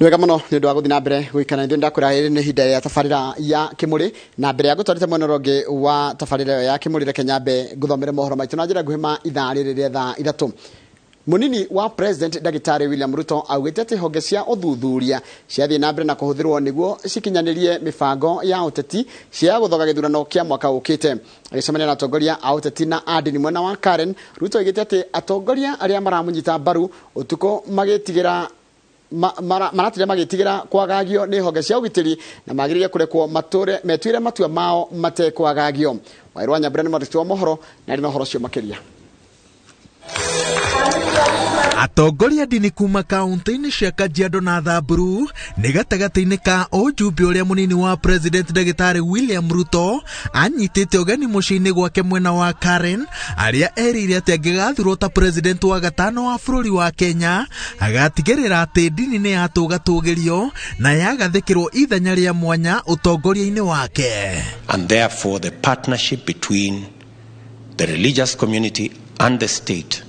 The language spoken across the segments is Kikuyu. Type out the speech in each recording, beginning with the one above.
Nĩ wega mũno nĩ ũndũ wa gũthiĩ na mbere gũikara ithuĩ. Ndakwĩra ĩrĩ nĩ ihinda rĩa tabarĩra ya Kĩmũrĩ, na mbere ya gũtwarĩte mwena ũrĩa ũngĩ wa tabarĩra ĩyo ya Kĩmũrĩ, reke nyambe ngũthomere mohoro maitũ na njĩra nguhĩ ma ithaa rĩrĩ rĩa thaa 3. Munini wa President Ndagĩtarĩ William Ruto augĩte atĩ honge cia ũthuthuria ciathiĩ na mbere na kũhũthĩrwo nĩguo cikinyanĩrie mĩbango ya ũteti cia gũthoga gĩthurano kĩa mwaka ũkĩte. Agĩcemania na atongoria a ũteti na a ndini mwena wa Karen, Ruto augĩte atĩ atongoria arĩa maramũnyita mbaru ũtukũ magĩtigĩra maratire magĩtigĩra kwagagio nĩ honge cia ũgitĩri na magĩrĩire kũrekwo matũre metuĩre matua mao matekwagagio. Wairwa Nyambura nĩ mwandĩki wa mohoro na arĩ na ũhoro ũcio makĩria. Atongoria ndini kuma kaunti-inĩ cia Kajiado na Samburu nĩ gatagatĩ-inĩ ka ũjumbe ũrĩa mũnini wa President Ndagĩtarĩ William Ruto anyitĩte ũgeni mũciĩ-inĩ gwake mwena wa Karen, arĩa erĩire atĩ angĩgathurwo ta president wa gatano wa bũrũri wa Kenya, agatigĩrĩra atĩ ndini nĩ yatũgatũgĩrio na yagathĩkĩrwo ithenya rĩa mwanya ũtongoria-inĩ wake. And therefore the partnership between the religious community and the state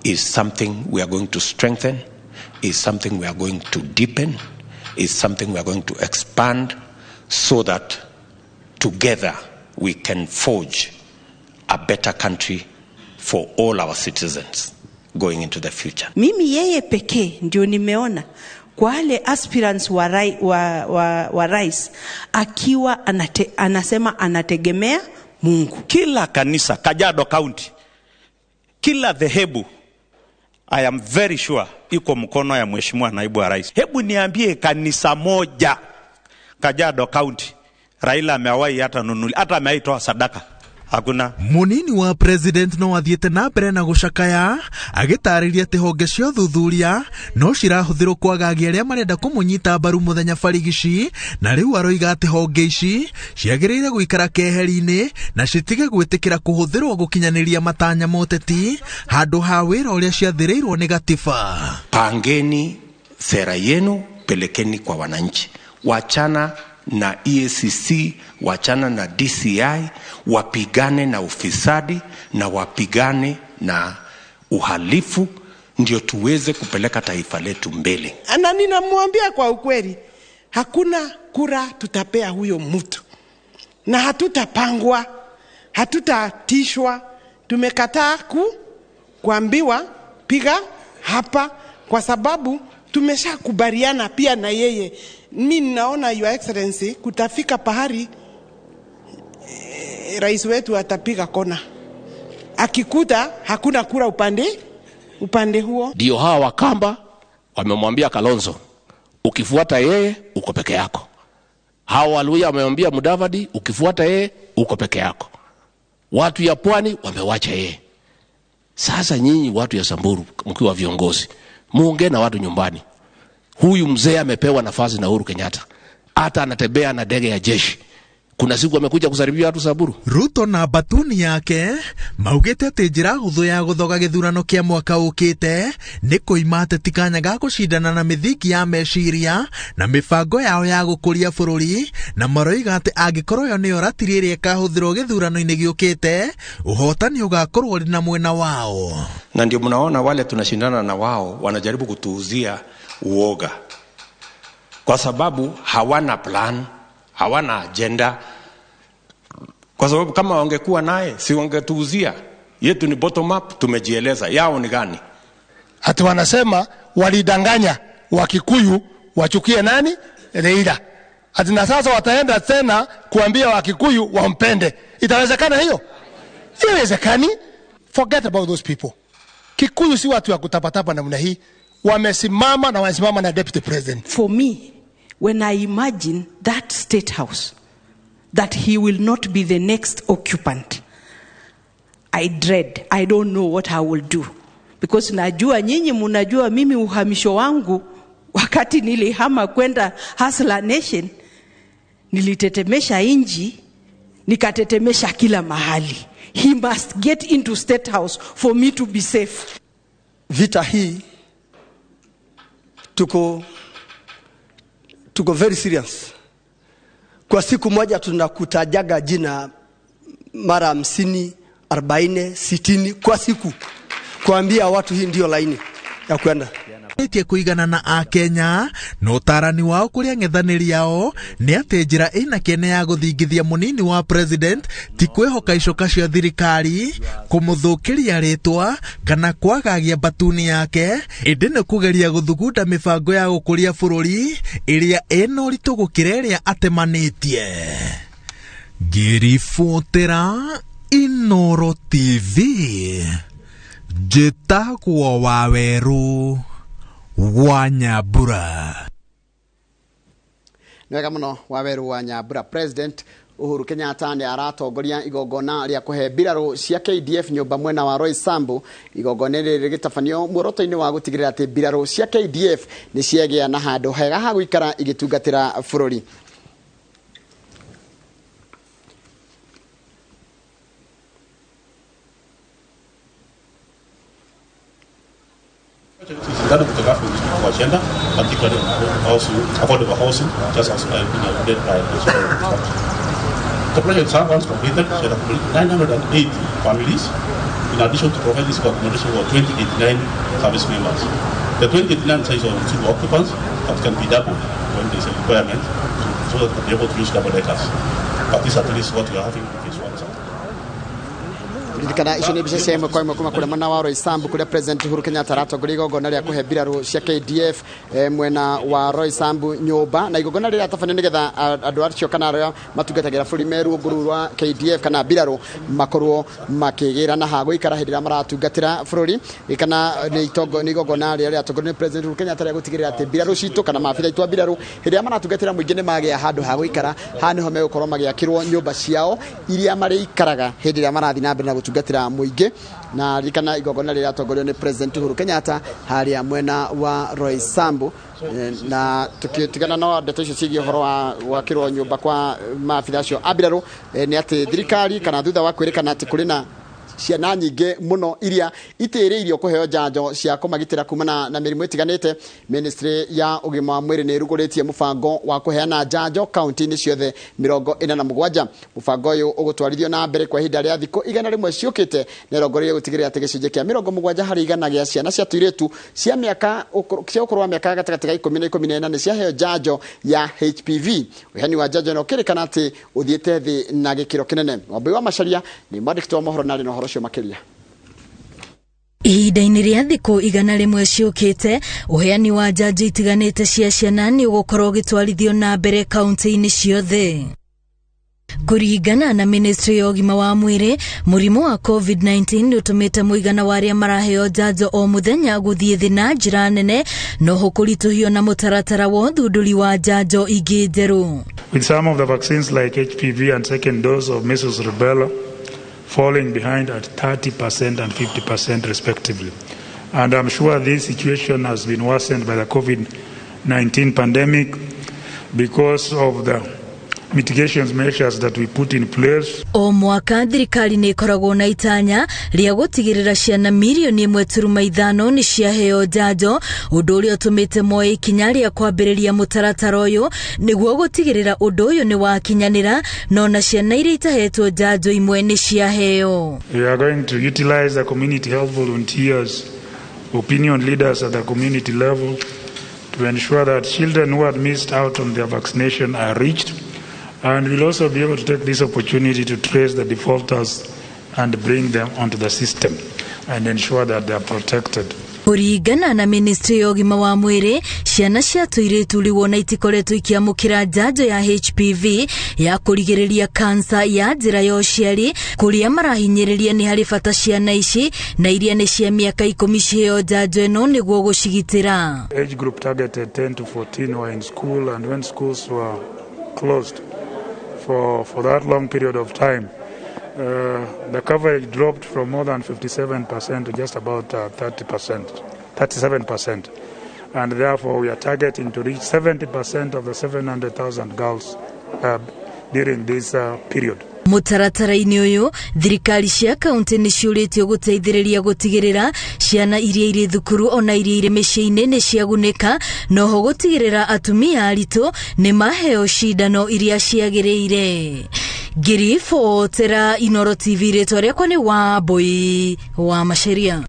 is something we are going to strengthen, is something we are going to deepen, is something we are going to expand so that together we can forge a better country for all our citizens going into the future. Mimi yeye pekee ndio nimeona kwa wale aspirants wa rais akiwa anasema anategemea Mungu. Kila kanisa Kajiado County, kila dhehebu, I am very sure iko mkono ya Mheshimiwa Naibu wa Rais. Hebu niambie kanisa moja Kajiado County Raila amewahi hata nunuli, hata amewahi toa sadaka? Hakuna. Munini wa President no athiĩte na mbere na gũcakaya agĩtarĩria atĩ honge cia ũthuthuria no cirahũthĩrwo kwagagia arĩa marenda kũmũnyita mbaru mũthenya barigici, na rĩu aroiga atĩ honge ici ciagĩrĩire gũikara keheri-inĩ na citige gwĩtĩkĩra kũhũthĩrwo gũkinyanĩria matanya ma ũteti handũ ha wĩra ũrĩa ciathĩrĩirwo nĩ gatiba. Pangeni sera yenu, pelekeni kwa wananchi. Wachana na EACC, wachana na DCI, wapigane na ufisadi na wapigane na uhalifu, ndio tuweze kupeleka taifa letu mbele. Na ninamwambia kwa ukweli, hakuna kura tutapea huyo mtu, na hatutapangwa, hatutatishwa. Tumekataa kuambiwa piga hapa, kwa sababu tumeshakubaliana pia na yeye. Mi ninaona, Your Excellency, kutafika pahali rais wetu atapiga kona akikuta hakuna kura upande huo. Ndio hawa Wakamba wamemwambia Kalonzo, ukifuata yeye uko peke yako. Hawa Waluhya wamemwambia Mudavadi, ukifuata yeye uko peke yako. Watu ya pwani wamewacha yeye. Sasa nyinyi watu ya Samburu mkiwa viongozi, muongee na watu nyumbani. Huyu mzee amepewa nafasi na Uhuru Kenyatta, hata anatembea na ndege ya jeshi. Kuna siku amekuja kusalimia watu Samburu? Ruto na batuni yake maugĩte atĩ njĩra hũthũ ya gũthoga gĩthurano kĩa mwaka ũkĩte nĩ kũima ateti kanya ga gũcindana na mĩthingi ya meciria na mĩbango yao ya gũkũria bũrũri, na maroiga atĩ angĩkorwo ĩyo nĩyo ratiri ĩrĩa ĩkahũthĩrwo gĩthurano-inĩ gĩũkĩte, ũhotani ũgakorwo ũrĩ na mwena wao. Na ndio mnaona wale tunashindana na wao wanajaribu kutuuzia uoga, kwa sababu hawana plan, hawana agenda. Kwa sababu kama wangekuwa naye si wangetuuzia? Yetu ni bottom up, tumejieleza. Yao ni gani? Ati wanasema walidanganya Wakikuyu wachukie nani? Raila. Ati na sasa wataenda tena kuambia Wakikuyu wampende. Itawezekana hiyo? Iwezekani. Forget about those people. Kikuyu si watu wa kutapatapa namna hii. Wamesimama na wamesimama na deputy president. For me, when I imagine that State House, that he will not be the next occupant, I dread. I don't know what I will do. Because najua nyinyi munajua mimi uhamisho wangu wakati nilihama kwenda Hustler Nation, nilitetemesha inji, nikatetemesha kila mahali. He must get into State House for me to be safe. Vita hii tuko very serious. Kwa siku moja tunakutajaga jina mara 50, 40, 60 kwa siku, kuambia watu hii ndio laini ya kwenda. Ĩtie kũigana na akenya na ũtarani wao kũrĩ ang'ethanĩri ao nĩ atĩ njĩra ĩna kĩene ya gũthingithia mũnini wa president ti kwĩhoka icoka cia thirikari kũmũthũkĩria rĩtwa kana kwagagia mbatuni yake, ĩndĩ nĩ kũgeria gũthugunda mĩbango ya gũkũria bũrũri ĩrĩa ĩna ũritũ gũkĩra ĩrĩa atemanĩtie. Ngĩribotera Inoro TV, njĩtagwo Wawerũ wa Nyambura. Nĩ wega mũno Wawerũ wa Nyambura. President Uhuru Kenyatta nĩ aratongoria igongona rĩa kũhe mbirarũ cia KDF nyũmba mwena wa Roysambu. Igongona rĩrĩ rĩgĩtabanio muoroto-inĩ wa gũtigĩrĩra atĩ mbirarũ cia KDF nĩ ciagĩa na handũ hega ha gũikara igĩtungatĩra bũrũri. That of the government agenda, particularly also affordable housing, just as been led by the The project itself, once completed, shall accommodate 980 families, in addition to providing accommodation for 2089 service members. The 2089 size of single occupants that can be doubled when there is a requirement, so that they can be able to use double deckers. But this at least what we are having in phase one. Ririkana icio nĩ mbica cia ĩmwe kwa ĩmwe kuma kũrĩa mwena wa Roysambu kũrĩa President Uhuru Kenyatta aratongoria igongona rĩa kũhe mbirarũ cia KDF mwena wa Roysambu nyũmba, na igongona rĩrĩa rĩratabanio nĩgetha andũ acio kana arĩa matungatagĩra bũrũri me rungu rũu rwa KDF kana mbirarũ makorwo makĩgĩra na ha gũikara hĩndĩ ĩrĩa maratungatĩra bũrũri. Kana nĩ igongona rĩrĩa rĩratongorio nĩ President Uhuru Kenyatta rĩa gũtigĩrĩra atĩ mbirarũ citũ kana maabitha aitũ a mbirarũ hĩndĩ ĩrĩa maratungatĩra mũingĩ nĩ magĩa handũ ha gũikara. Haha nĩho megũkorwo magĩakĩrwo nyũmba ciao iria marĩikaraga hĩndĩ ĩrĩa marathiĩ na mbere na gũtungatĩra mũingĩ. Na ririkana igongona rĩrĩa rĩratongorio nĩ President Uhuru Kenyatta harĩa mwena wa Roysambu. Na tukitigana no ndeto icio ciĩgiĩ ũhoro wa gwakĩrwo nyũmba kwa maabitha acio a mbirarũ, nĩ atĩ thirikari kana thutha wa kwĩrĩkana atĩ kũrĩ na ciana nyingĩ mũno iria itĩrĩirio kũheo njanjo cia kũmagitĩra kumana na mĩrimũ ĩtiganĩte, ministry ya ũgima wa mwĩrĩ nĩ ĩrugũrĩtie mũbango wa kũheana njanjo kaunti-inĩ ciothe 47. Mũbango ũyũ ũgũtwarithio na mbere kwa ihinda rĩa thikũ 100 ciũkĩte na ĩrongoreirie gũtigĩrĩra atĩ gĩcunjĩ kĩa 70 harĩ igana gĩa ciana cia tũirĩtu cia mĩaka cia ũkũrũ wa mĩaka gatagatĩ ga 10 na 14 nĩ ciaheo njanjo ya HPV. Ũheani wa njanjo ĩno ũkĩrĩkana atĩ ũthiĩte thĩ na gĩkĩro kĩnene. Wambui wa Macharia nĩ mwandĩki wa mohoro na arĩ na ũhoro ũcio makĩria. Ihinda-inĩ rĩa thikũ 100 ciũkĩte, ũheani wa njanjo itiganĩte cia ciana nĩ ũgũkorwo ũgĩtwarithio na mbere kaunti-inĩ ciothe. Kũringana na ministry ya ũgima wa mwĩrĩ, mũrimũ wa COVID-19 nĩ ũtũmĩte mũigana wa arĩa maraheo njanjo o mũthenya gũthiĩ thĩ na njĩra nene, noho kũritũhio na mũtaratara wa ũthundũri wa njanjo ingĩ njerũ. With some of the vaccines like HPV and second dose of measles rubella falling behind at 30% and 50% respectively. And I'm sure this situation has been worsened by the COVID-19 pandemic because of the mitigation measures that we put in place. O mwaka thirikari nĩ ĩkoragwo na itanya rĩa gũtigĩrĩra ciana mirioni 1.5 nĩ ciaheo njanjo, ũndũ ũrĩa ũtũmĩte moe ikinya rĩa kwambĩrĩria mũtaratara ũyũ nĩguo gũtigĩrĩra ũndũ ũyũ nĩ wakinyanĩra, no na ciana iria itahetwo njanjo imwe nĩ ciaheo. We are going to utilize the community health volunteers, opinion leaders at the community level to ensure that children who had missed out on their vaccination are reached. And we'll also be able to take this opportunity to trace the defaulters and bring them onto the system and ensure that they are protected. Kũringana na ministry ya ũgima wa mwĩrĩ, ciana cia tũirĩtu rĩu ona itikoretwo ikĩamũkĩra njanjo ya HPV ya kũrigĩrĩria kansa ya njĩra ya ũciari, kũrĩa marahinyĩrĩria nĩ harĩ bata ciana ici na iria nĩ cia mĩaka 10 ciheo njanjo ĩno nĩguo gũcigitĩra. Age group targeted 10 to 14 were in school, and when schools were closed for that long period of time, the coverage dropped from more than 57% to just about 37%. And therefore we are targeting to reach 70% of the 700,000 girls during this period. Mũtaratara-inĩ ũyũ, thirikari cia kaunti nĩ ciũrĩtio gũteithĩrĩria gũtigĩrĩra ciana iria irĩ thukuru ona iria irĩ mĩciĩ-inĩ nĩ ciagunĩka, noho gũtigĩrĩra atumia aritũ nĩ maheo cindano iria ciagĩrĩire. Ngĩribotera Inoro TV, rĩtwa rĩakwa nĩ Wambui wa Macharia.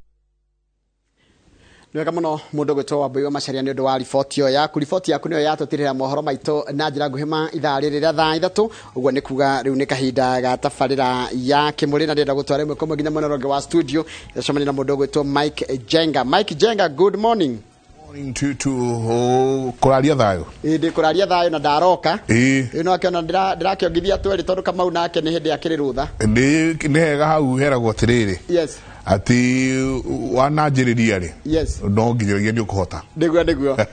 Nĩ wega mũno mũndũ gwĩtwo Wambui wa Macharia nĩ ũndũ wa riboti ĩyo yaku. Riboti yaku nĩyo yatũtirĩra mohoro maitũ na njĩra nguhĩ ma ithaa rĩrĩ rĩa thaa 3. Ũguo nĩ kuga rĩu nĩ kahinda ga tabarĩra ya Kĩmũrĩ, na ndĩrenda gũtwara ĩmwe kwa ĩmwe nginya mwena ũrĩa ũngĩ wa studio. Ndacemania na mũndũ ũgwĩtwo Mike Jenga. Mike Jenga, good morning. Morning to kũraria thayũ. Ĩĩ, ndĩ kũraria thayũ na ndaroka. Ĩĩ, no akĩona ndĩrakĩongithia twerĩ tondũ Kamau nake nĩ hĩndĩ akĩrĩ rũtha. Nĩ hega hau heragwo atĩrĩrĩ. Yes. Atĩ wananjĩrĩria rĩ. Yes. No nginyagia nĩ ũkũhota. Nĩguo nĩguo.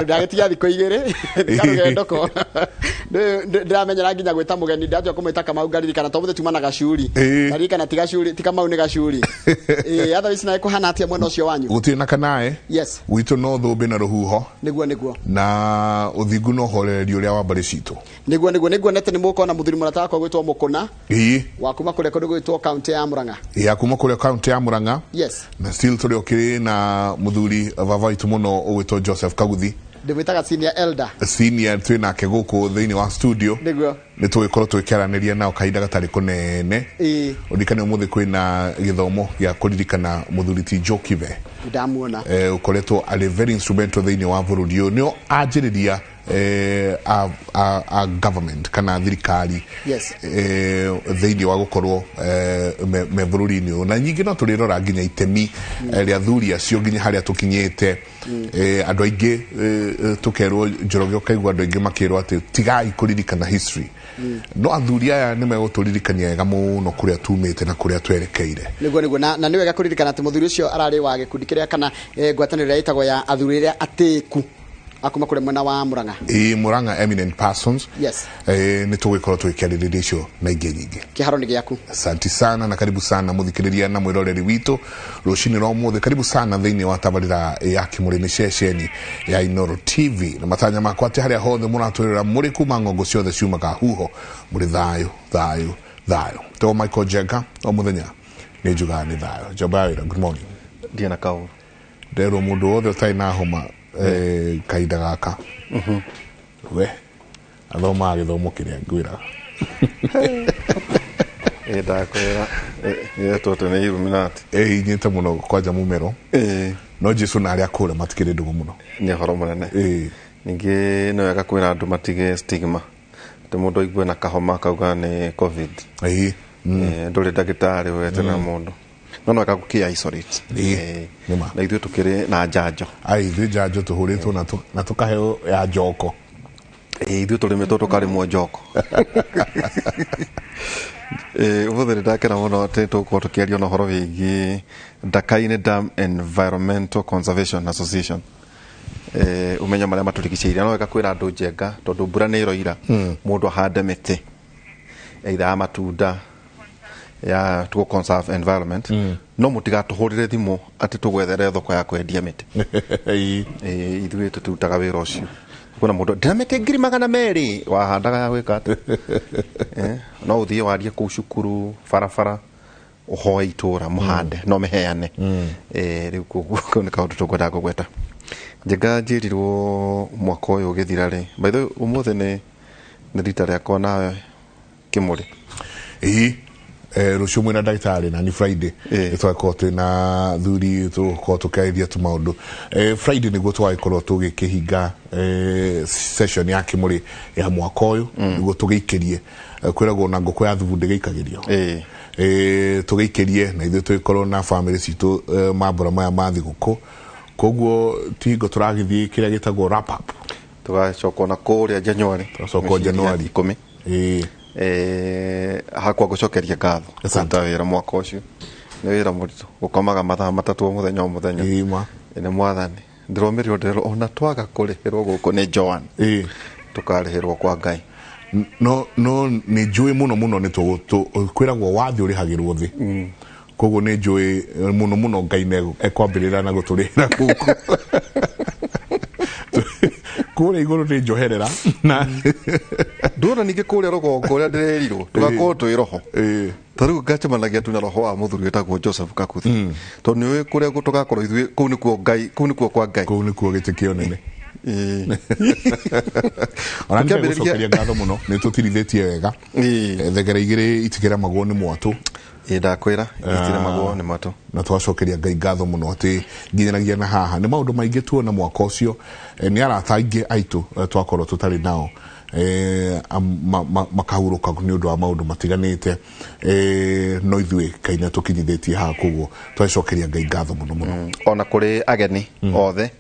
Ndagĩtiga thikũ 2 karũgendo ko. Ndĩramenyera nginya gwĩta mũgeni, ndanjia kũmwĩta Kamau ngaririkana tondũ mũthĩ tuma na gacuri. Ngaririkana ti gacuri, ti Kamau nĩ gacuri. Ĩĩ, otherwise nawe kũhana atĩa mwena ũcio wanyu? Gũtirĩ na kanae. Yes. Gwitũ no thũmbĩ na rũhuho. Nĩguo nĩguo. Na ũthingu no ũhorereria ũrĩa wa mbarĩ citũ. Nĩguo nĩguo, nĩnguonete nĩ mũkona mũthuri mũrata wakwa gwĩtwo Mũkũna. Ĩĩ. Wa kuma kũrĩa kũndũ gwĩtwo kaunti ya Murang'a. Ya kuma kũrĩa kaunti ya Murang'a. Yes. Na still tũrĩ okĩrĩ na mũthuri baba witũ mũno ũgwĩtwo Joseph Kaguthi. Ndĩmwĩtaga senior elder. Senior twĩ nake gũkũ thĩinĩ wa studio. Nĩguo. Nĩ tũgĩkorwo tũgĩkĩaranĩria nao kahinda gatarĩ kũnene. Ĩĩ. Ũririkane ũmũthĩ kwĩna gĩthomo gĩa kũririkana mũthuri ti Joe Kibe. Ndamuona. Ũkoretwo arĩ very instrumental thĩinĩ wa bũrũri ũyũ. Nĩo anjĩrĩria a government kana thirikari. Yes. Thĩinĩ wa gũkorwo me bũrũri-inĩ ũyũ. Na nyingĩ no tũrĩrora nginya itemi rĩa athuri acio nginya harĩa tũkinyĩte. Andũ aingĩ tũkerwo Njoroge, ũkaigua andũ aingĩ makĩrwo atĩ tigai kũririkana history. No athuri aya nĩ megũtũririkania wega mũno kũrĩa tumĩte na kũrĩa twerekeire. Nĩguo nĩguo, na nĩ wega kũririkana atĩ mũthuri ũcio ararĩ wa gĩkundi kĩrĩa kana ngwatanĩro ĩrĩa ĩtagwo ya athuri arĩa atĩĩku akuma kũrĩa mwena wa Murang'a. Ĩĩ, Murang'a eminent persons. Yes. Nĩ tũgũgĩkorwo tũgĩkĩarĩrĩria icio na ingĩ nyingĩ. Kĩharo nĩ gĩaku. Asante sana na karibu sana mũthikĩrĩria na mwĩroreri witũ rũcinĩ rwa ũmũthĩ. Karibu sana thĩinĩ wa tabarĩra ya Kĩmũrĩ nĩ ceceni ya Inooro TV. Na matanya makwa atĩ harĩa hothe mũratwĩrora mũrĩ kuma ng'ongo ciothe ciumaga huho mũrĩ thayũ thayũ thayũ. Tũ Michael Jenga o mũthenya nĩ njugaga nĩ thayũ. Njamba ya wĩra, good morning. Ndiĩ na kaũru. Nderwo mũndũ wothe ũtarĩ na homa kahinda gaka. We athomaga gĩthomo kĩrĩa ngwĩraga. Ndakwĩra yetwo atĩ nĩ Illuminati. Ĩhinyĩte mũno kwanja mũmero. No Jesu na arĩa akũra matikĩrĩ ndũgũ mũno. Nĩ ũhoro mũnene. Ningĩ nĩ wega kwĩra andũ matige stigma. Atĩ mũndũ aigue na kahoma akauga nĩ COVID. Ndũrĩ ndagĩtarĩ wete na mũndũ. No no wega gũkĩ isolate. Na ithuĩ tũkĩrĩ na njanjo. Ai, ithuĩ njanjo tũhũrĩtwo na tũkaheo ya njoko. Ithuĩ tũrĩmĩtwo tũkarĩmwo njoko. Ũmũthĩ nĩ ndakena mũno atĩ tũgũkorwo tũkĩaria na ũhoro wĩgiĩ Ndakaine Dam Environmental Conservation Association. Ũmenyo marĩa matũrigicĩirie. No wega kwĩra andũ njenga tondũ mbura nĩ ĩroira. Mũndũ ahande mĩtĩ either ya matunda ya to conserve environment. No mũtigatũhũrĩre thimũ atĩ tũgwethere thoko ya kwendia mĩtĩ. Ithuĩ tũtirutaga wĩra ũcio. Kuna mũndũ ndĩna mĩtĩ 200,000 wahandaga ya gwĩka atĩa? No ũthiĩ warie kũu cukuru barabara ũhoe itũra mũhande no mĩheane. Rĩu koguo kau nĩ kaũndũ tũkwendaga kũgweta. Njenga njĩrirwo mwaka ũyũ ũgĩthira rĩ, by the way ũmũthĩ nĩ rita rĩakwa nawe Kĩmũrĩ. Ĩĩ. Rũciũ mwĩna ndagĩtarĩ na nĩ Friday. Nĩ tũgakorwo twĩna thuri tũgũkorwo tũkĩarĩria tũmaũndũ. Friday nĩguo tũgagĩkorwo tũgĩkĩhinga session ya Kĩmũrĩ ya mwaka ũyũ nĩguo tũgĩikĩrie. Kwĩragwo na ngũkũ ya thubu ndĩgĩikagĩrio. Tũgĩikĩrie na ithuĩ tũgĩkorwo na family citũ mambura maya ma thigũkũ. Koguo ti hingo tũragĩthiĩ kĩrĩa gĩtagwo wrap up. Tũgacoka na kũrĩa January. Tũgacoka January 10. Hakwa ngũcokeria ngatho kũruta wĩra mwaka ũcio. Nĩ wĩra mũritũ gũkomaga mathaa 3 o mũthenya o mũthenya. Nĩ mwathani ndĩromĩrĩrwo ndĩrerwo ona twaga kũrĩhĩrwo gũkũ nĩ Joan. Tũkarĩhĩrwo kwa Ngai. No no nĩ njũĩ mũno mũno nĩ kwĩragwo wathi ũrĩhagĩrwo thĩ. Koguo nĩ njũĩ mũno mũno Ngai nĩ ekwambĩrĩra na gũtũrĩhĩra gũkũ. Kũrĩa igũrũ nĩ njoherera na ndona ningĩ kũrĩa rũgongo ũrĩa ndĩrerirwo tũgakorwo twĩ roho. Ta rĩu ngacemanagia tu na roho wa mũthuri wĩtagwo Joseph Kakuthi. Tondũ nĩ ũĩ kũrĩa tũgakorwo ithuĩ kũu nĩkuo Ngai, kũu nĩkuo kwa Ngai. Kũu nĩkuo gĩtĩ kĩa ũnene. Ona nĩ gũcokeria ngatho mũno, nĩ tũtirithĩtie wega. Thegere igĩrĩ itikĩremagwo nĩ mwatũ. Ĩ, ndakwĩra itiremagwo nĩ mwatũ. Na twacokeria Ngai ngatho mũno atĩ nginyanagia na haha nĩ maũndũ maingĩ tuona mwaka ũcio. Nĩ arata aingĩ aitũ twakorwo tũtarĩ nao makahurũka nĩ ũndũ wa maũndũ matiganĩte, no ithuĩ Ngai nĩ atũkinyithĩtie haha, koguo twacokeria Ngai ngatho mũno mũno. Ona kũrĩ ageni othe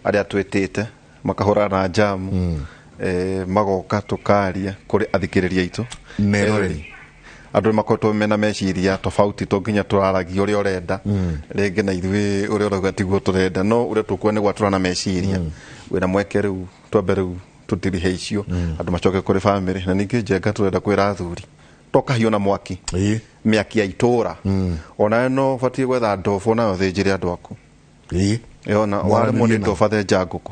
arĩa twĩtĩte makahũrana na njamu, magoka tũkaria, kũrĩ athikĩrĩria aitũ Neroreri. Andũ nĩ makoretwo mena meciria tofauti, to nginya tũraragia ũrĩa ũrenda rĩngĩ na ithuĩ ũrĩa ũrauga tiguo tũrenda, no ũrĩa tũkuona nĩ gwatũra na meciria wĩna mweke. Rĩu twambe rĩu tũtirihe icio, andũ macoke kũrĩ bamĩrĩ. Na ningĩ Njenga, tũrenda kwĩra athuri to kahiũ na mwaki, mĩaki ya itũra onawe no ũbatiĩ gwetha ndobo nayo thĩnjĩre andũ aku. Yona waremwo nĩ ndoba, thenja ngũkũ.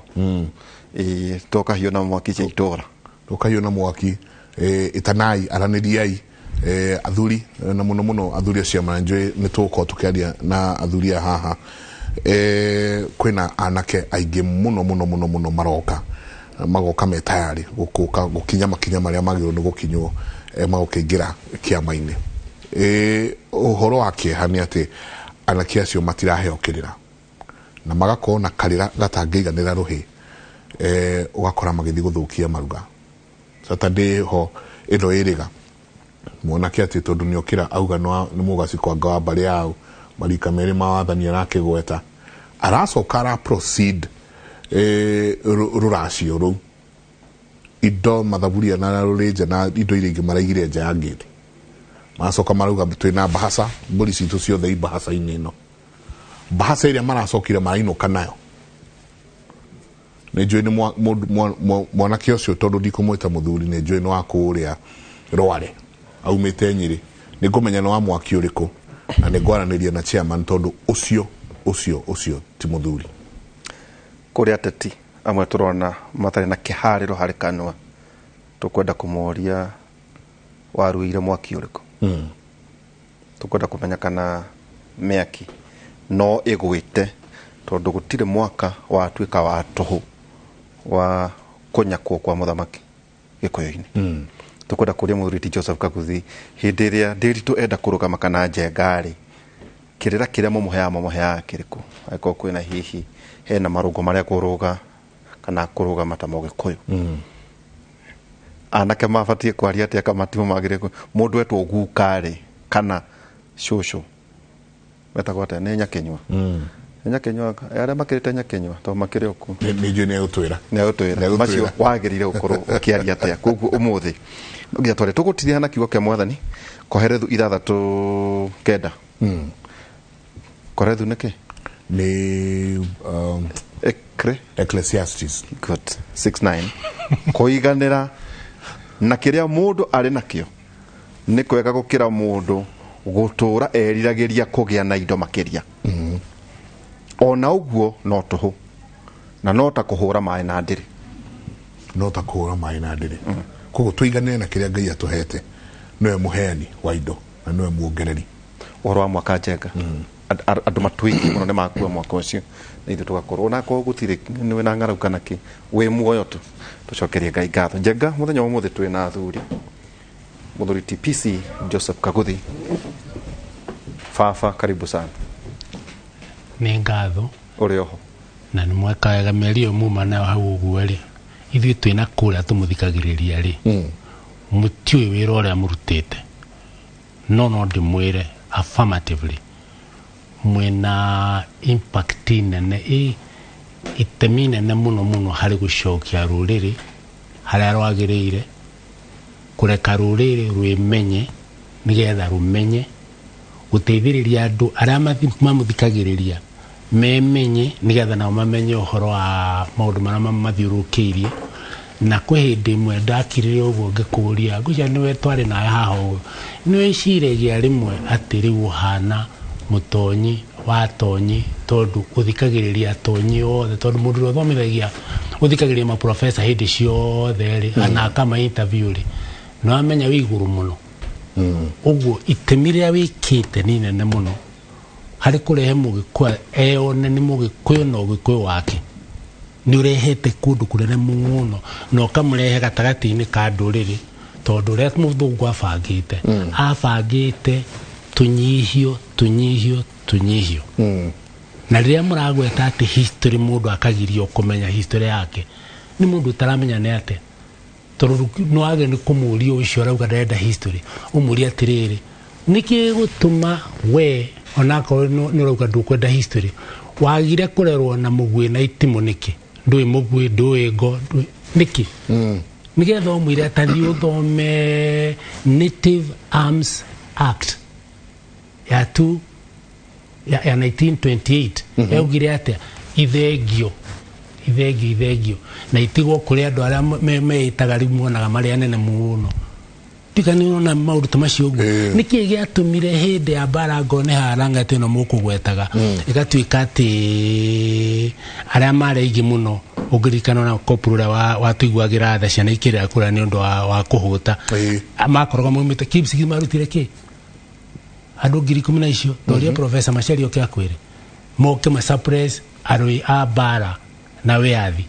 Ĩĩ, to kahiũ na mwaki cia itũra. Kahiũ na mwaki, ĩtanai, aranĩriai, athuri, na mũno mũno athuri acio na njũĩ nĩ tũgũkorwo tũkĩaria na athuri aya haha. Kwĩna anake aingĩ mũno mũno mũno mũno maroka, magoka me tayarĩ gũkũka gũkinya makinya marĩa magĩrĩirwo nĩ gũkinywo, magũkĩingĩra kĩama-inĩ. Ũhoro wa kĩeha nĩ atĩ anake acio matiraheo kĩrĩra na magakorwo na karĩra gatangĩiganĩra rũhĩ, ũgakora magĩthiĩ gũthũkia maruga. Saturday ho ĩno ĩrĩga mwanake atĩ tondũ nĩ okĩra auga nĩ mũgacikwanga wa mbarĩ yao, marika merĩ ma wathani arakĩgweta, aracoka ara proceed rũracio rũu, indo mathaburia na rũrĩnja na indo iria ingĩ maraigire nja ya ngĩti, maracoka marauga twĩna bahaca, mbũri citũ ciothe i bahaca-inĩ ĩno. Bahaca ĩrĩa maracokire marainũka nayo, nĩ njũĩ nĩ mwanake ũcio, tondũ ndikũmwĩta mũthuri, nĩ njũĩ nĩ wa kũrĩa Rware, aumĩte Nyĩrĩ, nĩ ngũmenya nĩ wa mwaki ũrĩkũ na nĩ ngwaranĩria na chairman, tondũ ũcio ũcio ũcio ti mũthuri. Kũrĩ ateti amwe tũrona matarĩ na kĩharĩro harĩ kanua, tũkwenda kũmoria waruire mwaki ũrĩkũ. Tũkwenda kũmenya kana mĩaki no ĩgwĩte, tondũ gũtirĩ mwaka watuĩka wa tũhũ wa kũnyakwo kwa mũthamaki Gĩkũyũ-inĩ. Tũkwenda kũria mũthuri ti Joseph Kaguthi, hĩndĩ ĩrĩa Ndĩritũ enda kũrũgama kana Njenga-rĩ, kĩrĩra kĩrĩa mũmũheaga mũmũheaga kĩrĩkũ, angĩkorwo kwĩna hihi hena marũngo marĩa kũrũga kana kũrũgama ta Mũgĩkũyũ? Anake mabatiĩ kwaria atĩa kamatimũ magĩrĩire mũndũ etwo guka-rĩ kana cũcũ metagwo atĩa? Nĩ Nyakĩnyua? Nĩ Nyakĩnyua, arĩa makĩrĩte Nyakĩnyua tondũ makĩrĩ okuo. Nĩ njũĩ nĩ egũtwĩra. Nĩ egũtwĩra macio wagĩrĩire gũkorwo ũkĩaria atĩa. Koguo ũmũthĩ no nginya tware tũgũtiriha na kiugo kĩa Mwathani, Koherethu 6:9. Koherethu nĩ kĩ? Nĩ Ekre Ecclesiastes. Good. 6:9, kũiganĩra na kĩrĩa mũndũ arĩ nakĩo nĩ kwega gũkĩra mũndũ gũtũũra eriragĩria kũgĩa na indo makĩria. Ona ũguo no tũhũ na no ta kũhũra maĩ na ndĩrĩ. No ta kũhũra maĩ na ndĩrĩ. Koguo tũiganĩre na kĩrĩa Ngai atũhete, nĩwe mũheani wa indo na nĩwe muongereri. Ũhoro wa mwaka, Njenga, andũ matũingĩ mũno nĩ makua mwaka ũcio, na ithuĩ tũgakorwo onakorwo gũtirĩ nĩ na ng'aragu kana kĩ, wĩ muoyo tu, tũcokerie Ngai ngatho. Njenga, mũthenya wa ũmũthĩ twĩ na athuri, mũthuri TPC Joseph Kaguthi. Baba, karibu sana. Nĩ ngatho. Ũrĩ oho? Na nĩ mweka wega. Mĩario ĩyo muma nayo hau ũguo rĩ, ithuĩ twĩna kũrĩa tũmũthikagĩrĩria rĩ, mũtiũĩ wĩra ũrĩa mũrutĩte, no ndĩmwĩre affirmatively mwĩna impact nene, itemi nene mũno mũno harĩ gũcokia rũrĩrĩ harĩa rwagĩrĩire, kũreka rũrĩrĩ rwĩmenye nĩgetha rũmenye gũteithĩrĩria andũ arĩa mamũthikagĩrĩria memenye, nĩgetha nao mamenye ũhoro wa maũndũ marĩa mathiũrũrũkĩirie. Na kwĩ hĩndĩ ĩmwe ndakirire ũguo ngĩkũria, ngwĩciria nĩwe twarĩ nawe haha ũguo, nĩ wĩciragia rĩmwe atĩ rĩu ũhana mũtonyi wa tonyi, tondũ ũthikagĩrĩria tonyi othe, tondũ mũndũ ũrĩa ũthomithagia ũthikagĩrĩria maprofesa hĩndĩ ciothe rĩ, ana akama interview rĩ, nĩ wamenya wĩ igũrũ mũno. Ũguo itemi rĩrĩa wĩkĩte nĩ inene mũno harĩ kũrehe Mũgĩkũyũ eyone nĩ Mũgĩkũyũ na ũgĩkũyũ wake. Nĩ ũrehete kũndũ kũnene mũno na ũkamũrehe gatagatĩ-inĩ ka ndũrĩrĩ, tondũ ũrĩa mũthũngũ abangĩte, abangĩte tũnyihio, tũnyihio, tũnyihio. Na rĩrĩa mũragweta atĩ history, mũndũ akagirio kũmenya history yake, nĩ mũndũ ũtaramenya nĩ atĩa, tondũ nĩ wagĩrĩirwo nĩ kũmũria ũcio ũrauga ndarenda history, ũmũrie atĩrĩrĩ, nĩkĩ gũtũma we onakorwo nĩ ũrauga ndũkwenda history, wagire kũrerwo na mũguĩ na itimũ nĩkĩ? Ndũĩ mũguĩ, ndũĩ ngo, nĩkĩ? Nĩgetha ũmwĩre atathiĩ ũthome Native Arms Act ya tu ya 1928. Yaugire atĩa? Ithengio, ithengio, ithengio na itigwo kũrĩ andũ arĩa meĩtaga rĩu monaga marĩ anene mũno. Tiga nĩ ũrona maũndũ ta macio ũguo. Nĩkĩ gĩatũmire hĩndĩ ya mbara ngone harang'ati ĩno mũkũgwetaga ĩgatuĩka atĩ arĩa marĩ aingĩ mũno, ũngĩririkana ona kopuru ũrĩa watũiguagĩra tha, ciana ikĩrĩra kũrĩa nĩ ũndũ wa kũhũta, makoragwo maumĩte Kipsigis, marutire kĩ andũ 10,000 na icio toria. Professor Macharia oke akwĩre moke ma suppress arũi a mbara na wĩyathi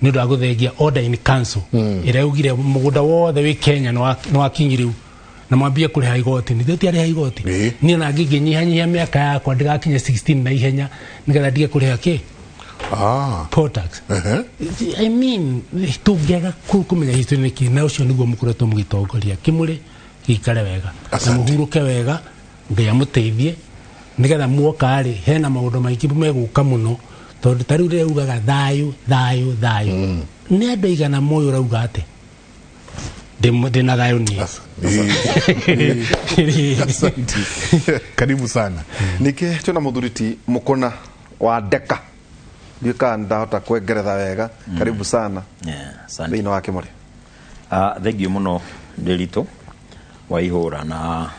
nĩ ũndũ wa gũthengia order in council ĩrĩa yaugire mũgũnda wothe wĩ Kenya nĩ wa kinyi rĩu na mwambie kũrĩha igoti. Nĩ tũtiarĩha igoti. Niĩ ona ngĩnyihanyihia mĩaka yakwa ndĩgakinye 16 na ihenya nĩgetha ndige kũrĩha kĩ poll tax. I mean, tũngĩaga kũmenya history nĩkĩ? Na ũcio nĩguo mũkoretwo mũgĩtongoria kĩmũrĩ gĩikare wega na mũhurũke wega. Ngai amũteithie nĩgetha muoka rĩ, hena maũndũ maingĩ megũka mũno, tondũ ta rĩu rĩrĩa ugaga thayũ, thayũ, thayũ, nĩ andũ aigana moĩ ũrauga atĩ ndĩna thayũ niĩ? Asante. Karibu sana. Ningĩ twĩna mũthuri ti Mũkũna wa Ndeka, ndiũĩ kana ndahota kwengeretha wega. Karibu sana asante. Thĩinĩ wa kĩmũrĩ. Thengiũ mũno, Ndĩritũ wa ihũra, na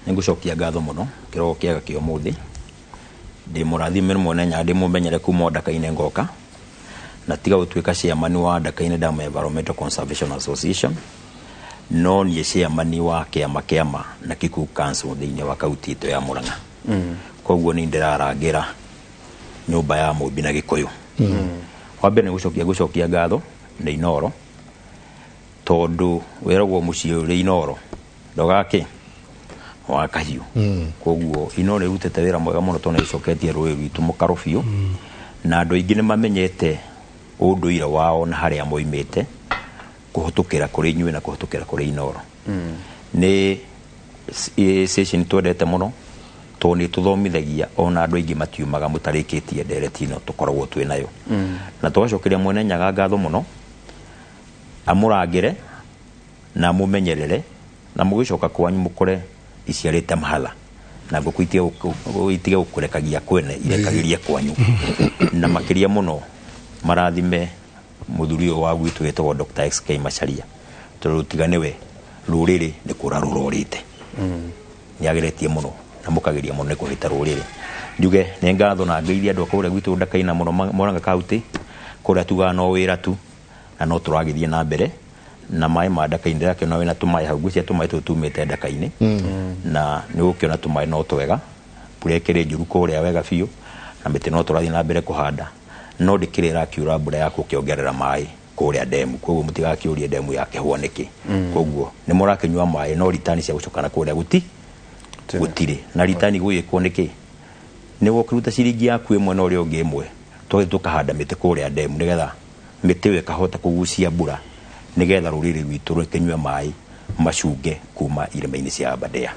nĩngũcokia ngatho mũno kĩroko kĩega kĩa ũmũthĩ. Ndĩ mũrathime nĩ mwene Nyaga, ndĩ mũmenyere kuma o Ndaka-inĩ ngoka na tiga gũtuĩka chairman wa Ndaka-inĩ Dam Environmental Conservation Association, no niĩ chairman wa kĩama na Kikuyu Council thĩinĩ wa kaunti ĩtũ ya Murang'a. Koguo nĩ ndĩrarangĩra nyũmba ya Mũmbi na Gĩkũyũ. Wa mbere nĩ gũcokia ngatho nĩ Inoro, tondũ wĩragwo mũciĩ ũrĩ Inoro ndogakĩ wa kahiũ. Koguo Inoro ĩrutĩte wĩra mwega mũno, tondũ nĩ ĩcoketie rũĩ rwitũ mũkaro biũ, na andũ aingĩ nĩ mamenyete ũndũire wao na harĩa moimĩte kũhĩtũkĩra kũrĩ inyuĩ na kũhĩtũkĩra kũrĩ Inoro. Nĩ session twendete mũno, tondũ nĩ tũthomithagia ona andũ aingĩ matiumaga mũtarĩkĩtie ndereti ĩno tũkoragwo twĩ nayo. Na tũgacokeria mwene Nyaga ngatho mũno, amũrangĩre na amũmenyerere, na mũgĩcoka kwanyu mũkore iciarĩte mahala na ngũkũ itige gũkũrekagia kwene, irekagĩrie kwanyu. Na makĩria mũno marathime mũthuri ũyũ wa gwitũ wĩtagwo Dr. XK Macharia, tondũ tiga nĩwe rũrĩrĩ nĩ kũra rũrorĩte. Nĩ ageretie mũno na mũkageria mũno nĩ kũhĩta rũrĩrĩ. Njuge nĩ ngatho na ngeithia andũ a kũrĩa gwitũ Ndakaina mũno, Murang'a County, kũrĩa tugaga no wĩra tu na no tũragĩthiĩ na mbere na maĩ ma Ndaka-inĩ. Ndĩrakĩona wĩna tũmaĩ hau, ngwĩciria tũmaĩ tũu tumĩte Ndaka-inĩ, na nĩ ũgũkĩona tũmaĩ no twega. Mbura ĩkĩrĩ njũru kũrĩa wega biũ, na mĩtĩ no tũrathiĩ na mbere kũhanda, no ndĩkĩrĩ ĩrakiura mbura ya gũkĩongerera maĩ kũrĩa ndemu. Koguo mũtigakĩũrie ndemu yakĩhwo nĩkĩ. Koguo nĩ mũrakĩnyua maĩ, no ritani cia gũcoka na kũrĩa gũtirĩ na ritani gũgĩkwo nĩkĩ. Nĩ ũkĩruta ciringi yaku ĩmwe na ũrĩa ũngĩ ĩmwe, tũgathiĩ tũkahanda mĩtĩ kũrĩa ndemu, nĩgetha mĩtĩ ĩyo ĩkahota kũgucia mbura, nĩgetha rũrĩrĩ rwitũ rũkĩnyue maĩ macunge kuma irĩma-inĩ cia Aberdare.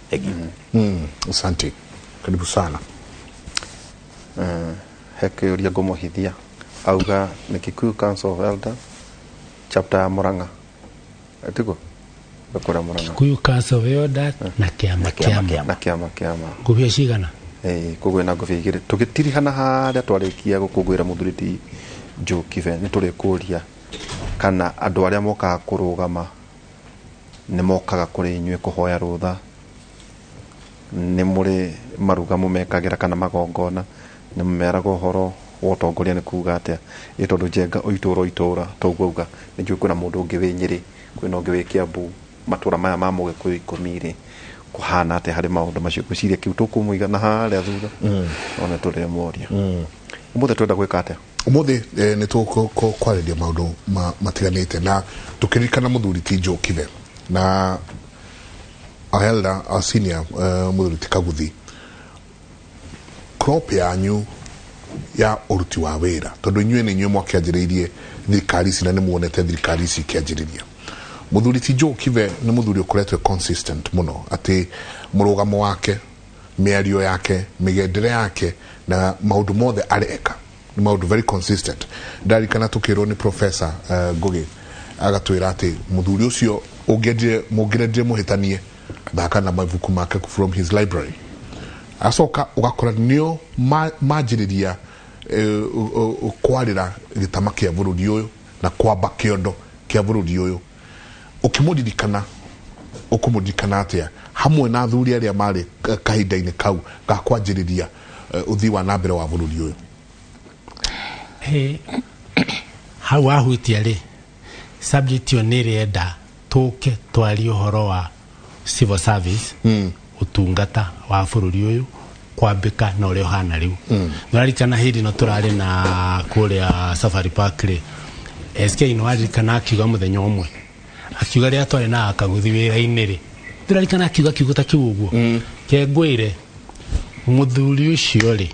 Thank you. Asante. Karibu sana. He kĩũria ngũmũhithia, auga nĩ Kikuyu Council of Elders chapter ya Murang'a, tiguo kũrĩa Murang'a? Kikuyu Council of Elders na kĩama kĩama. Na kĩama kĩama. Ngũbia cigana? Koguo ĩna ngũbia igĩrĩ. Tũgĩtirihana harĩa twarĩkia gũkũngũĩra mũthuri ti Njokibe, nĩ tũrĩkũria kana andũ arĩa mokaga kũrũgama nĩ mokaga kũrĩ inyuĩ kũhoya rũtha, nĩ mũrĩ maruga mũmekagĩra kana magongona, nĩ mũmeraga ũhoro wa ũtongoria nĩ kuga atĩa. Ĩ tondũ Njenga o itũra o itũra toguo auga, nĩ njũĩ kwĩna mũndũ ũngĩ wĩ Nyĩrĩ, kwĩna ũngĩ wĩ Kiambu, matũra maya ma Mũgĩkũyũ 10 rĩ, kũhana atĩa harĩ maũndũ macio? Ngwĩciria kĩu tũkũmũiga na harĩa thutha, one tũrĩmũria. Ũmũthĩ twenda gwĩka atĩa? Umuthi nĩ tũkwarĩria maũndũ matiganĩte na tũkĩririkana mũthuri ti Joe Kibe na our elder, our senior, mũthuri ti Kaguthi. Crop yanyu ya ũruti wa wĩra, tondũ inyuĩ nĩ inyuĩ mwakĩanjĩrĩirie thirikari ici na nĩ muonete thirikari ici ikĩanjĩrĩria. Mũthuri ti Joe Kibe nĩ mũthuri ũkoretwo consistent mũno, atĩ mũrũgamo wake, mĩario yake, mĩgendere yake na maũndũ mothe areka nĩ maũndũ very consistent. Ndarikana tũkĩrwo nĩ Professor Ngugi agatwĩra atĩ mũthuri ũcio ũngĩendire mũngĩrendire mũhĩtanie thaka na mabuku make from his library. Acoka ũgakora nĩo manjĩrĩria kwarĩra gĩtama kĩa bũrũri ũyũ na kwamba kĩondo kĩa bũrũri ũyũ. Ũkĩmũririkana ũkũmũririkana atĩa hamwe na athuri arĩa marĩ kahinda-inĩ kau ga kwanjĩrĩria ũthii wa na mbere wa bũrũri ũyũ? Hau wahutia rĩ, subject ĩyo nĩ ĩrenda tũke twarie ũhoro wa civil service, ũtungata wa bũrũri ũyũ kwambĩka na ũrĩa ũhana rĩu. Nĩũraririkana hĩndĩ ĩno tũrarĩ na kũrĩa Safari Park rĩ, SK nĩwaririkana akiuga mũthenya ũmwe, akiuga rĩrĩa twarĩ na Kaguthi wĩra-inĩ rĩ, ndĩraririkana akiuga kiugo ta kĩu ũguo, kengwĩre mũthuri ũcio rĩ,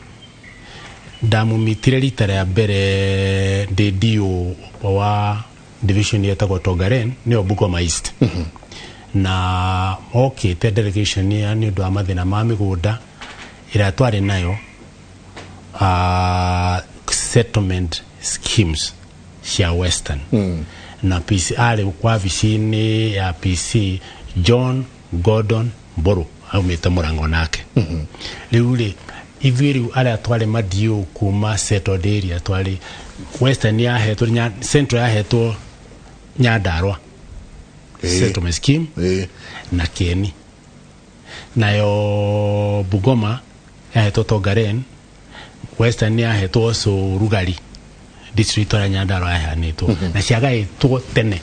ndamũmitire rita rĩa mbere ndĩ DO wa division yetagwo Tongaren, nĩyo Bungoma East, na okĩte delegation ya nĩ ũndũ wa mathĩna ma mĩgũnda ĩrĩa twarĩ nayo, settlement schemes cia Western, na PC arĩ wabici-inĩ ya PC John Gordon Mburu aumĩte Mũrang'o nake. Rĩu rĩ, ithuĩ rĩu arĩa twarĩ madio kuma settled area, twarĩ Western yahetwo, Central yahetwo Nyandarua settlement scheme na Kieni, nayo Bungoma yahetwo Tongaren, Western yahetwo also Rugari district ya Nyandarua yaheanĩtwo, na ciagaĩtwo tene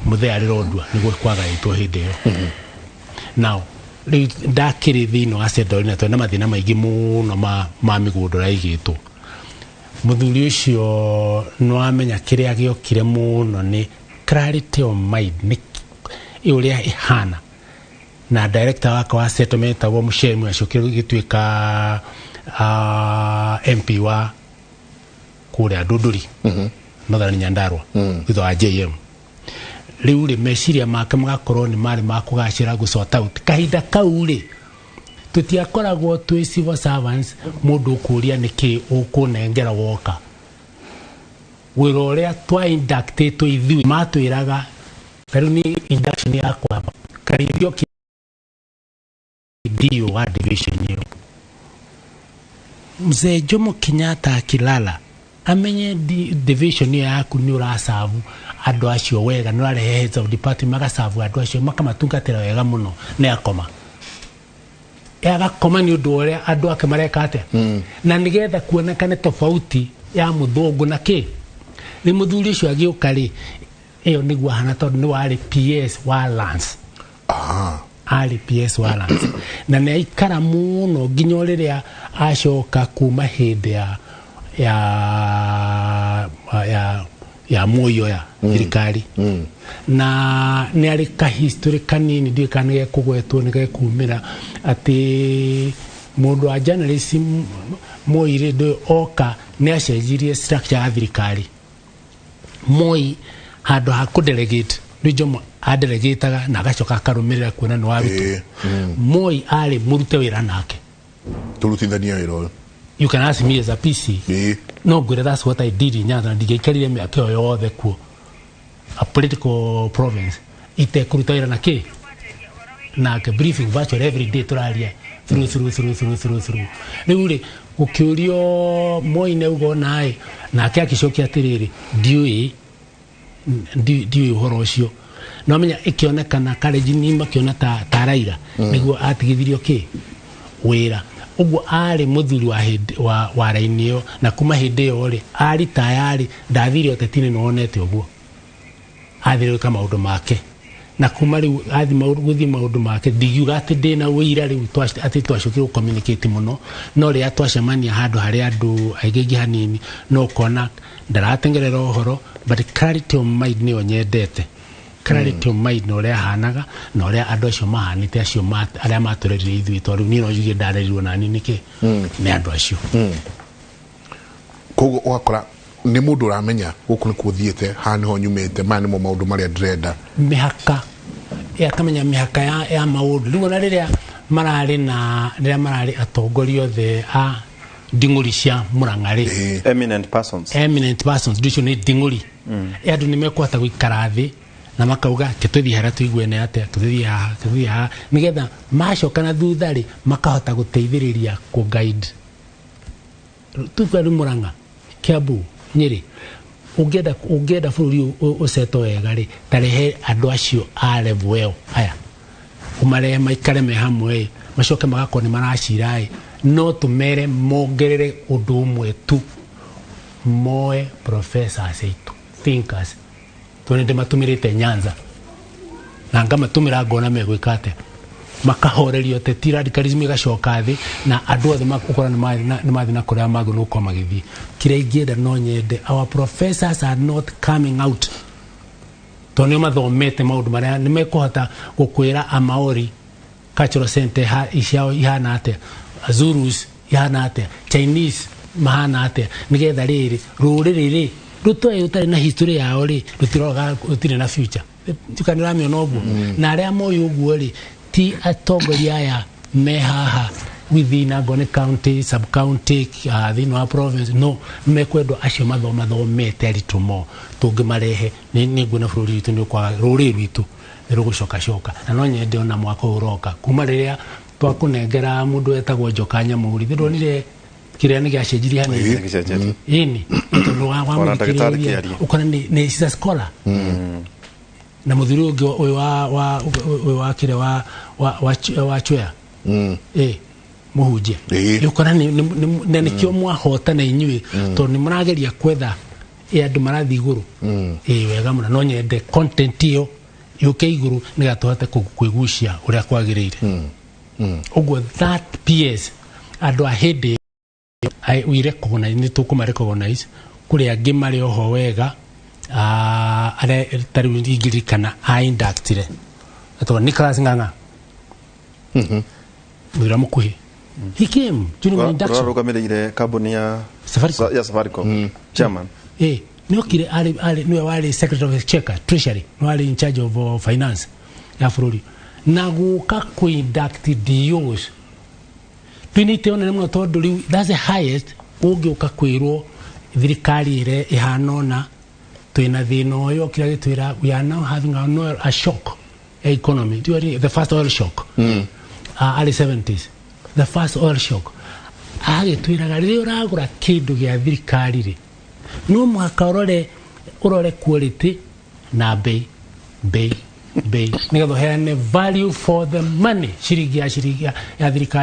mũthee arĩ Rondua nĩguo kwagaĩtwo hĩndĩ ĩyo. Now rĩu ndakĩrĩ thĩinĩ wa Central na twĩna mathĩna maingĩ mũno ma mĩgũnda ũrĩa ĩigĩtwo. Mũthuri ũcio nĩwamenya kĩrĩa gĩokire mũno nĩ clarity of mind, nĩ ũrĩa ĩhana, na director wakwa wa settlement etagwo Mushemu acokire gũgĩtuĩka MP wa kũrĩa Ndunduri, Northern Nyandarua, thutha wa JM. Rĩu rĩ, meciria make magakorwo nĩ marĩ ma kũgacĩra gũ sort out kahinda kau rĩ, tũtiakoragwo twĩ civil servants mũndũ ũkũria nĩkĩ ũkũnengera woka wĩra ũrĩa twa inductĩtwo. Ithuĩ matwĩraga ta rĩu nĩ induction yakwa karithio ndio wa division ĩyo, Mzee Jomo Kenyatta akilala amenye division ĩyo yaku nĩ ũracabu andũ acio wega, nĩ ũrarehe heads of department magacabu andũ acio makamatungatĩra wega mũno, nĩ akoma agakoma nĩ ũndũ ũrĩa andũ ake mareka atĩa, na nĩgetha kuonekane tofauti ya mũthũngũ na kĩ. Rĩ mũthuri ũcio agĩũka rĩ, ĩyo nĩguo ahana, tondũ nĩ warĩ PS wa Lands, arĩ PS wa Lands, na nĩ aikara mũno nginya o rĩrĩa acoka kuma hĩndĩ ya Moi ya thirikari, na nĩ arĩ ka history kanini, ndiũĩ kana nĩ gekũgwetwo nĩ gekumĩra, atĩ mũndũ wa journalism Moi rĩ ndũĩ oka nĩ acenjirie structure ya thirikari. Moi handũ ha kũ delegate, rĩu Jomo adelegataga na agacoka akarũmĩrĩra kuona nĩ warutwo. Moi arĩ mũrute wĩra nake, Tũrutithanie wĩra ũyũ. You can ask me as a PC, no ngwĩre that's what I did in Nyanza, na ndingĩaikarire mĩaka ĩyo yothe kuo a political province itekũruta wĩra na kĩ nake, briefing virtually every day, tũraria through through through through through through. Rĩu rĩ, gũkĩũrio Moi nĩ auga onaĩ, nake akĩcokia atĩrĩrĩ, ndiũĩ, ndiũĩ ũhoro ũcio. No menya ĩkĩonekana karĩnjini makĩona ta Raila nĩguo atigithirio kĩ wĩra ũguo arĩ mũthuri wa hĩndĩ wa raini ĩyo, na kuma hĩndĩ ĩyo rĩ arĩ tayarĩ ndathire ũteti-inĩ, nĩwonete ũguo athire gwĩka maũndũ make. Na kuma rĩu athi gũthiĩ maũndũ make, ndingiuga atĩ ndĩna ũira rĩu atĩ twacokire gũcommunicate mũno, no rĩrĩa twacemania handũ harĩa andũ aingĩ aingĩ hanini, no ũkona ndaratengerera ũhoro, but clarity of mind nĩyo nyendete, clarity of mind na ũrĩa ahanaga na ũrĩa andũ acio mahanĩte, acio arĩa matũrerire ithuĩ, tondũ rĩu niĩ no njuge ndarerirwo nani nĩkĩ nĩ andũ acio. Koguo ũgakora nĩ mũndũ ũramenya gũkũ nĩkuo thiĩte, haha nĩho nyumĩte, maya nĩmo maũndũ marĩa ndĩrenda. Mĩhaka, akamenya mĩhaka ya maũndũ. Rĩu ona rĩrĩa mararĩ na rĩrĩa mararĩ atongoria othe a nding'ũri cia Mũrang'a rĩ, eminent persons, eminent persons, icio nĩ nding'ũri. Andũ nĩ mekũhota gũikara thĩ na makauga ke tũthiĩ harĩa tũiguene atĩa, tũthiĩ haha, tũthiĩ haha, nĩgetha macoka na thutha rĩ, makahota gũteithĩrĩria kũ guide. Tuga rĩu Mũrang'a, Kiambu, Nyĩrĩ, ũngĩenda bũrũri ũcetwo wega rĩ, tarehe andũ acio a level ĩyo aya, ũmarehe maikare me hamwe ĩ, macoke magakorwo nĩ maracira ĩ, no tũmere mongerere ũndũ ũmwe tu, moe professors aitũ, thinkers, tondũ ndĩmatũmĩrĩte Nyanza na ngamatũmĩra ngona megwĩka atĩa, makahorerio teti, radicalism ĩgacoka thĩ, na andũ othe ũkora nĩ mathiĩ na kũrĩa magĩrĩirwo gũkorwo magĩthiĩ. Kĩrĩa ingĩenda, no nyende our professors are not coming out, tondũ nĩo mathomete maũndũ marĩa nĩ mekũhota gũkwĩra Amaori cultural center ciao ihana atĩa, Zulus ihana atĩa, Chinese mahana atĩa, nĩgetha rĩrĩ rũrĩrĩ rĩ rũtoĩ rũtarĩ na history yao rĩ, rũtiroga, rũtirĩ na future. Tuka nĩ ũramĩona ũguo, na arĩa moĩ ũguo rĩ, ti atongoria aya me haha within angorwo nĩ county, sub county, thĩinĩ wa province, no mekwendwo acio mathomathomete aritũ mo tũngĩmarehe, nĩ nguona bũrũri witũ nĩ ũkwaga, rũrĩrĩ rwitũ nĩ rũgũcokacoka. Na no nyende ona mwaka ũyũ ũroka, kuma rĩrĩa twakũnengera mũndũ wetagwo Njoka Nyamũri, ndĩronire kĩrĩa nĩ gĩacenjirie hanini. Gĩcenjetie. Ĩni tondũ wa Ona ndagĩtarĩ wamũthikĩrĩria kĩaria. ũkona nĩ she's a scholar, na mũthuri ũngĩ ũyũ wa ũyũ wa kĩrĩa wa Chwea, ĩ mũhunjia, ũkona na nĩkĩo mwahotana inyuĩ, tondũ nĩ mũrageria kwetha ĩ andũ marathiĩ igũrũ ĩ wega mũno. No nyende content ĩyo yũke igũrũ nĩgetha tũhote kwĩgucia ũrĩa kwagĩrĩire. Ũguo that PS andũ a hĩndĩ ĩyo, we recognize, nĩ tũkũma recognize kũrĩ angĩ marĩ oho wega, arĩa ta rĩu ingĩririkana a inductire etagwo Nicholas Ng'ang'a, mũthuri wa mũkuhĩ, he came during my induction. Ũrarũgamĩrĩire kambuni ya Safaricom. Ya Safaricom chairman. Nĩokire arĩ nĩwe warĩ secretary of exchequer, treasury, nĩwe warĩ in charge of finance ya bũrũri, na gũka kũ-induct DOs twinĩte onene mũno, tondũ rĩu that's the highest ũngĩũka kwĩrwo thirikari ĩrĩa ĩhana ũna twĩna thĩna ũyũ, okire agĩtwĩra we are now having an oil, a shock ya economy. Ndiũĩ the first oil shock, early 70s, the first oil shock, agĩtwĩraga rĩrĩa ũragũra kĩndũ gĩa thirikari rĩ, no mũhaka ũrore quality na bei nĩgetha ũheane value for the money, ciringi ya ciringi ya thirikari.